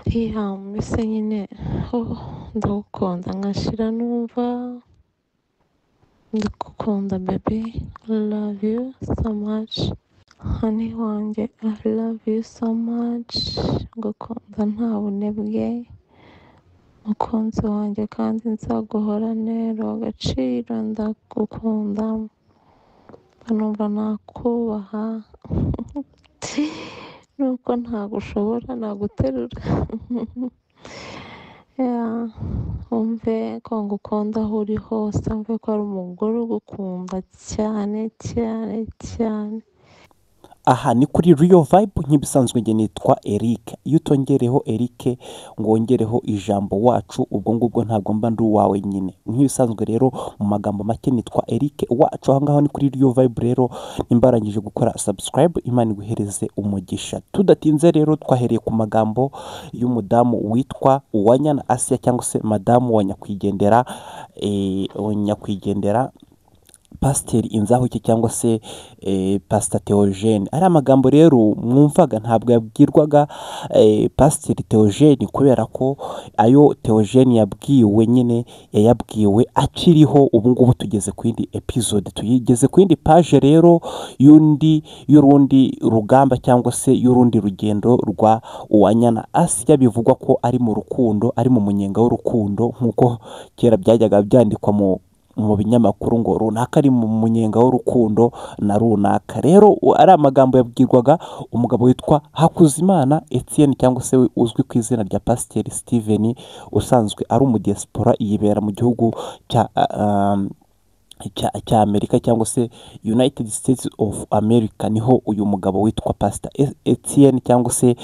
Yeah, mbese nyine, oh, ndagukunda nkashira numva ndagukunda baby, love you so much, honey wanjye, I love you so much, ngukunda nta bunebwe, mukunzi wanjye, kandi nzaguhorane agaciro, ndagukunda numva nakubaha nuko ntagushobora naguterura. Yeah, wumve ko ngukunda aho uri hose, wumve ko ari umugore ugukunda cyane cyane cyane. Aha ni kuri Real Vibe nk'ibisanzwe, njye nitwa Eric. Iyo utongereho Eric ngo wongereho ijambo "wacu", ubwo ngubwo ntabwo mba ndi uwawe nyine. Nk'ibisanzwe rero, mu magambo make nitwa Eric Wacu, aho ngaho ni kuri Real Vibe. Rero nimba warangije gukora subscribe, Imana iguhereze umugisha. Tudatinze rero, twahereye ku magambo y'umudamu witwa Uwanyana Asiya cyangwa se madamu wa nyakwigendera, nyakwigendera Pasiteri Inzahuke cyangwa se Pasita Theogene. Ari amagambo rero mwumvaga ntabwo yabwirwaga Pasiteri Theogene, kubera ko ayo Theogene yabwiwe nyine yayabwiwe akiriho. Ubu ngubu tugeze ku yindi episode, tugeze ku yindi page rero y'urundi rugamba cyangwa se y'urundi rugendo rwa Uwanyana Asiya. Bivugwa ko ari mu rukundo, ari mu munyenga w'urukundo, nk'uko kera byajyaga byandikwa mu binyamakuru ngo runaka ari mu munyenga w'urukundo na runaka. Rero ari amagambo yabwirwaga umugabo witwa Hakuzimana Etienne cyangwa se uzwi ku izina rya Pasiteri Steven, usanzwe ari umudiyasipora, yibera mu gihugu cya Amerika cyangwa se United States of America. Niho uyu mugabo witwa Pastor Etienne cyangwa se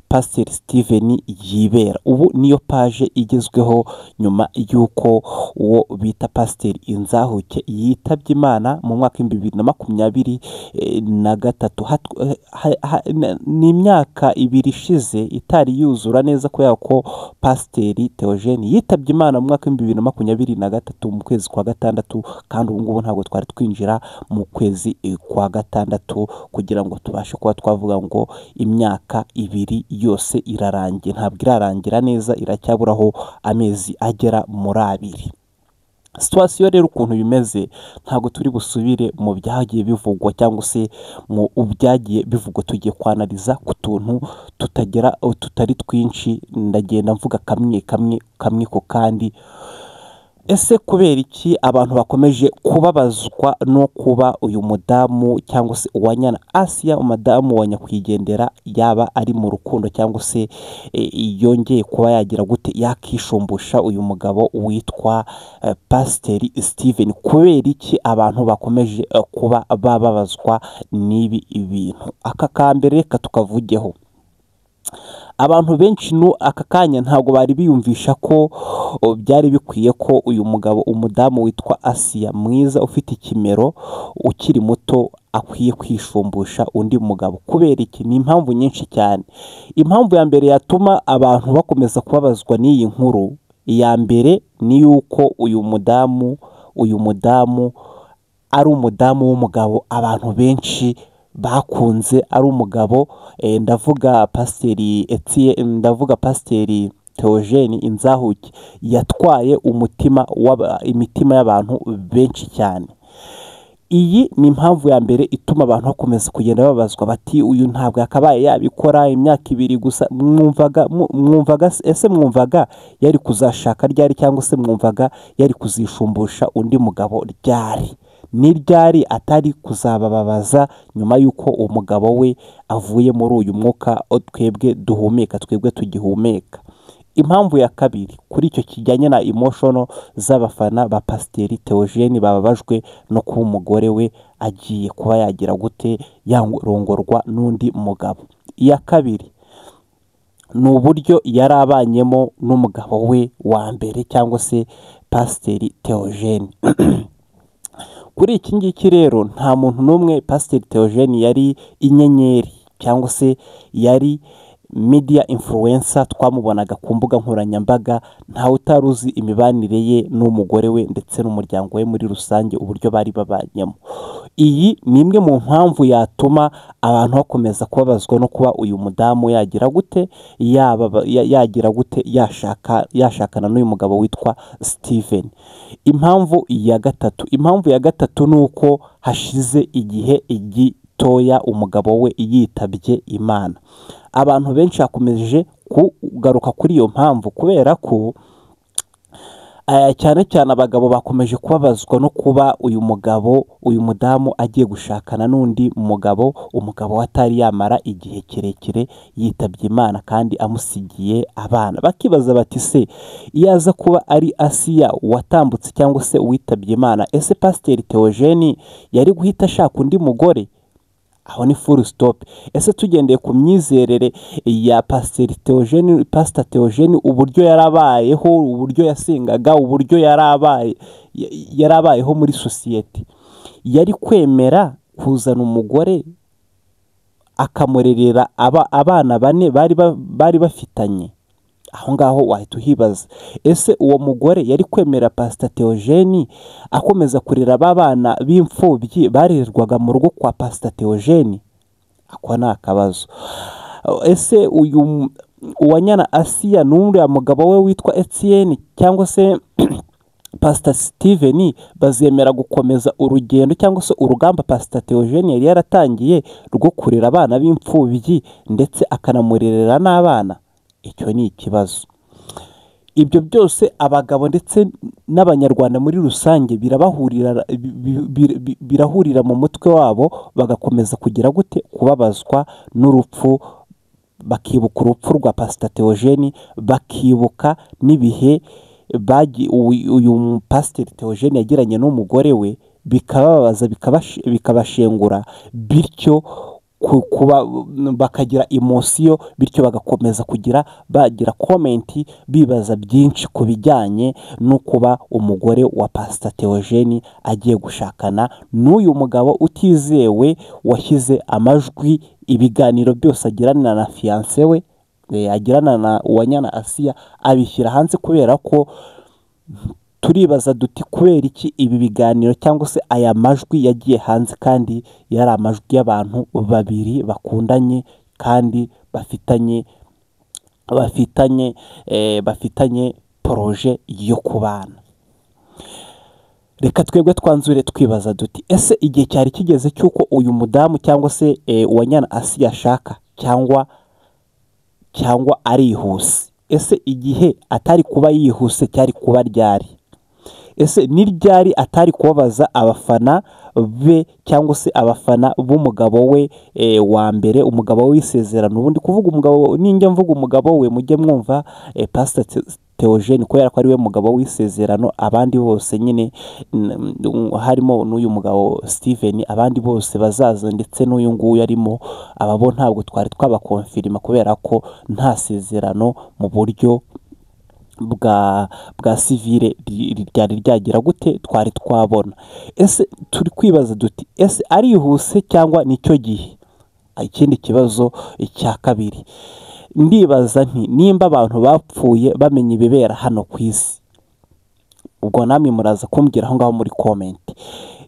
Pasiteri Steven yibera. Ubu niyo page igezweho nyuma y'uko uwo bita Pasiteri Inzahuke yitabye Imana mu mwaka w'2023. Ni imyaka 2 ishize itari yuzura neza, kubera ko Pasiteri Theogene yitabye Imana mu mwaka w'2023 mu kwezi kwa gatandatu, kandi ubu ngubu ntabwo twari twinjira mu kwezi kwa gatandatu kugira ngo tubashe kuba twavuga ngo imyaka 2 yose irarangiye. Ntabwo irarangira neza, iracyaburaho amezi agera muri 2. Situation rero ukuntu bimeze, ntabwo turi busubire mu byagiye bivugwa cyangwa se mu byagiye bivugwa, tugiye kwanariza ku tuntu tutagera tutari twinshi. Ndagenda mvuga kamwe kamwe, kamwe ku kandi. Ese kubera iki abantu bakomeje kubabazwa no kuba uyu mudamu cyangwa se Uwanyana Asiya, umudamu wa nyakwigendera, yaba ari mu rukundo cyangwa se yongeye kuba yagira gute, yakishumbusha uyu mugabo witwa Pasiteri Steven? Kubera iki abantu bakomeje kuba bababazwa n'ibi bintu? Aka kambere reka tukavugeho. Abantu benshi nu aka kanya ntabwo bari biyumvisha ko byari bikwiye ko uyu mugabo, umudamu witwa Asiya mwiza ufite ikimero ukiri muto, akwiye kwishumbusha undi mugabo. Kubera iki? Ni impamvu nyinshi cyane. Impamvu ya mbere yatuma abantu bakomeza kubabazwa n'iyi nkuru, iya mbere ni yuko uyu mudamu ari umudamu w'umugabo abantu benshi bakunze, ari umugabo, ndavuga Pasiteri Etienne, ndavuga Pasiteri Theogene Inzahuke, yatwaye umutima imitima y'abantu benshi cyane. Iyi ni impamvu ya mbere ituma abantu bakomeza kugenda babazwa, bati uyu ntabwo yakabaye yabikora, imyaka 2 gusa. Mwumvaga ese mwumvaga yari kuzashaka ryari, cyangwa se mwumvaga yari kuzishumbusha undi mugabo ryari? Ni ryari atari kuzabababaza nyuma y'uko umugabo we avuye muri uyu mwuka twebwe duhumeka, twebwe tugihumeka? Impamvu ya kabiri kuri icyo kijyanye na emotion z'abafana ba Pasiteri Theogene bababajwe no kuba umugore we agiye kuba yagira gute, yarongorwa n'undi mugabo, iya kabiri ni uburyo yari abanyemo n'umugabo we wa mbere cyangwa se Pasiteri Theogene. Kuri iki ngiki rero, nta muntu n'umwe, Pasiteri Theogene yari inyenyeri cyangwa se yari media influencer twamubonaga ku mbuga nkoranyambaga, ntawe utari uzi imibanire ye n'umugore we ndetse n'umuryango we muri rusange, uburyo bari babanyemo. Iyi ni imwe mu mpamvu yatuma abantu bakomeza kubabazwa no kuba uyu mudamu yagira gute, yagira gute, yashakana n'uyu mugabo witwa Steven. Impamvu ya gatatu ni uko hashize igihe gitoya umugabo we yitabye Imana. Abantu benshi bakomeje kugaruka kuri iyo mpamvu kubera ko cyane cyane abagabo bakomeje kubabazwa no kuba uyu mugabo, uyu mudamu agiye gushakana n'undi mugabo, umugabo atari yamara igihe kirekire yitabye Imana kandi amusigiye abana. Bakibaza bati se iyo aza kuba ari Asiya watambutse cyangwa se uwitabye Imana, ese Pasiteri Theogene yari guhita ashaka undi mugore? Aho ni full stop. Ese tugendeye ku myizerere ya Pastor Theogene, uburyo yarabayeho, uburyo yasengaga, uburyo yarabayeho muri sosiyete, yari kwemera kuzana umugore akamurerera abana bane bari bafitanye? Aho ngaho wahita uhibaza, ese uwo mugore yari kwemera Pastor Theogene akomeza kurera aba bana b'imfubyi barererwaga mu rugo kwa Pastor Theogene? Ako ni akabazo. Ese uyu Uwanyana Asiya n'uriya mugabo we witwa Etienne cyangwa se Pastor Steven bazemera gukomeza urugendo cyangwa se urugamba Pastor Theogene yari yaratangiye rwo kurera abana b'imfubyi ndetse akanamurerera n'abana? Icyo ni ikibazo. Ibyo byose abagabo ndetse n'abanyarwanda muri rusange birahurira mu mutwe wabo, bagakomeza kugira gute, kubabazwa n'urupfu, bakibuka urupfu rwa Pastor Theogene, bakibuka n'ibihe uyu Pastor Theogene yagiranye n'umugore we, bikababaza, bikabashengura, bityo kuba bakagira emosiyo, bityo bagakomeza bagira komenti bibaza byinshi ku bijyanye no kuba umugore wa Pastor Theogene agiye gushakana n'uyu mugabo utizewe washyize amajwi, ibiganiro byose agirana na fiancé we, agirana na Uwanyana Asiya, abishyira hanze kubera ko turibaza duti kubera iki ibi biganiro cyangwa se aya majwi yagiye hanze, kandi yari amajwi y'abantu babiri bakundanye kandi bafitanye projet yo kubana. Reka twebwe twanzure twibaza duti ese igihe cyari kigeze cy'uko uyu mudamu cyangwa se Uwanyana Asiya ashaka cyangwa arihuse? Ese igihe atari kuba yihuse cyari kuba ryari? Ese ni ryari atari kubabaza abafana be cyangwa se abafana b'umugabo we wa mbere, umugabo w'isezerano? Ubundi kuvuga umugabo, ninjya mvuga umugabo we mujye mwumva Pastor Theogene kubera ko ari we mugabo w'isezerano, abandi bose nyine harimo n'uyu mugabo Steven, abandi bose bazaza ndetse n'uyu nguyu arimo, ababo ntabwo twari twabakonfirima kubera ko nta sezerano mu buryo bwa civile ryari ryagira gute twari twabona. Ese turi kwibaza duti ese arihuse cyangwa nicyo gihe? Ikindi kibazo cya kabiri ndibaza nti nimba abantu bapfuye bamenye ibibera hano ku isi, ubwo namwe muraza kumbwira aho ngaho muri comment,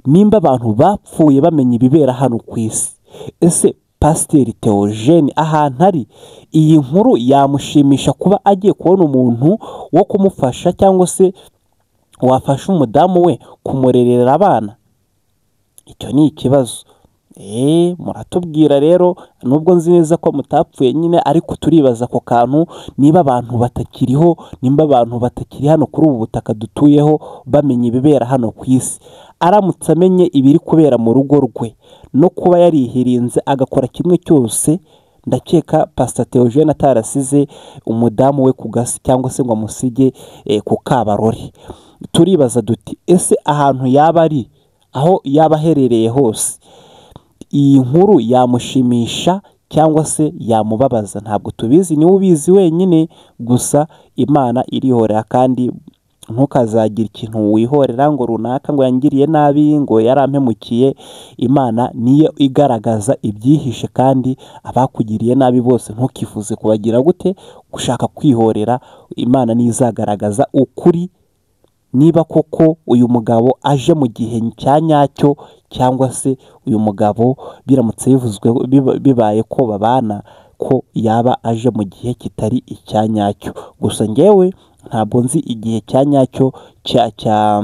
nimba abantu bapfuye bamenye ibibera hano ku isi, ese Pasiteri Theogene ahantu ari iyi nkuru yamushimisha kuba agiye kubona umuntu wo kumufasha cyangwa se wafasha umudamu we kumurerera abana? Icyo ni ikibazo. Muratubwira rero, nubwo nzi neza ko mutapfuye nyine, ariko turibaza ako kantu, niba abantu batakiriho, nimba abantu batakiri hano kuri ubu butaka dutuyeho bamenye ibibera hano ku isi, aramutse amenye ibiri kubera mu rugo rwe no kuba yarihirinze agakora kimwe cyose, ndakeka Pastor Theogene atarasize umudamu we ku gasi cyangwa se ngo amusige ku kabarore. Turibaza duti ese ahantu yaba ari, aho yaba aherereye hose, iyi nkuru yamushimisha cyangwa se yamubabaza? Ntabwo tubizi, niwe ubizi wenyine, gusa Imana irihorera kandi Ntukazagire ikintu wihorera ngo runaka ngo yangiriye nabi, ngo yarampemukiye. Imana niyo igaragaza ibyihishe, kandi abakugiriye nabi bose ntukifuze kubagira gute, gushaka kwihorera. Imana niyo izagaragaza ukuri niba koko uyu mugabo aje mu gihe cya nyacyo, cyangwa se uyu mugabo biramutse bivuzwe bibaye ko babana, ko yaba aje mu gihe kitari icya nyacyo. Gusa njyewe ntabwo nzi igihe cya nyacyo cya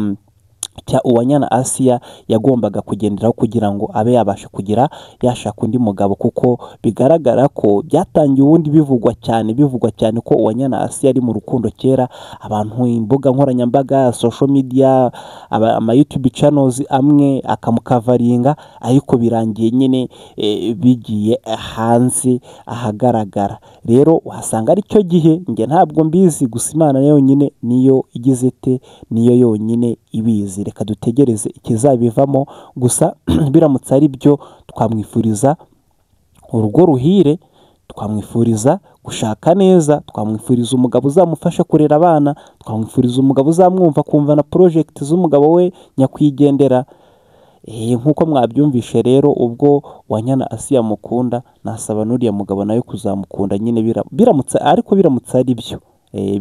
Uwanyana Asiya yagombaga kugenderaho kugira ngo abe yabasha kugira yashaka undi mugabo, kuko bigaragara ko byatangiye ubundi bivugwa cyane, bivugwa cyane ko Uwanyana Asiya ari mu rukundo kera. Abantu imbuga nkoranyambaga, social media, ama YouTube channels amwe akamukavaringa, ariko birangiye nyine bigiye hanze ahagaragara. Rero wasanga ari cyo gihe, njye ntabwo mbizi, gusa Imana yonyine niyo igize te, niyo yonyine ibizi. Reka dutegereze ikizabivamo, gusa biramutse ari byo twamwifuriza urugo ruhire, twamwifuriza gushaka neza, twamwifuriza umugabo uzamufasha kurera abana, twamwifuriza umugabo uzamwumva akumva na project z'umugabo we nyakwigendera. Nk'uko mwabyumvishe rero, ubwo Uwanyana Asiya mukunda, nasaba n'uriya mugabo nawe kuzamukunda nyine, biramutse, ariko biramutse ari byo,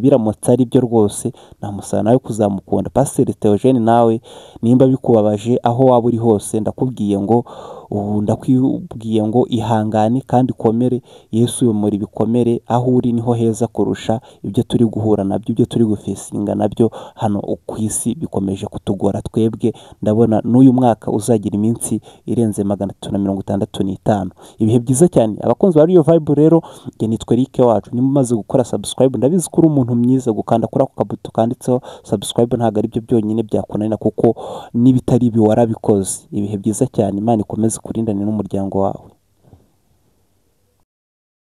biramutse ari byo rwose namusaba nawe kuzamukunda. Pasiteri Theogene nawe nimba bikubabaje aho waba uri hose, ndakubwiye ngo ubu ndakwibwiye ngo ihangane kandi ukomere, Yesu yomora ibikomere, aho uri niho heza kurusha ibyo turi guhura nabyo, ibyo turi gufesinga nabyo hano ku isi bikomeje kutugora twebwe. Ndabona n'uyu mwaka uzagira iminsi irenze 365. Ibihe byiza cyane abakunzi ba Real Vibe. Rero njye nitwa Eric wacu, niba umaze gukora subscribe, ndabizi ko uri umuntu mwiza, gukanda kuri ako kabuto kanditseho subscribe ntabwo ari byo byonyine byakunanira, kuko n'ibitari ibi warabikoze. Ibihe byiza cyane, Imana ikomeze ikurindane n'umuryango wawe.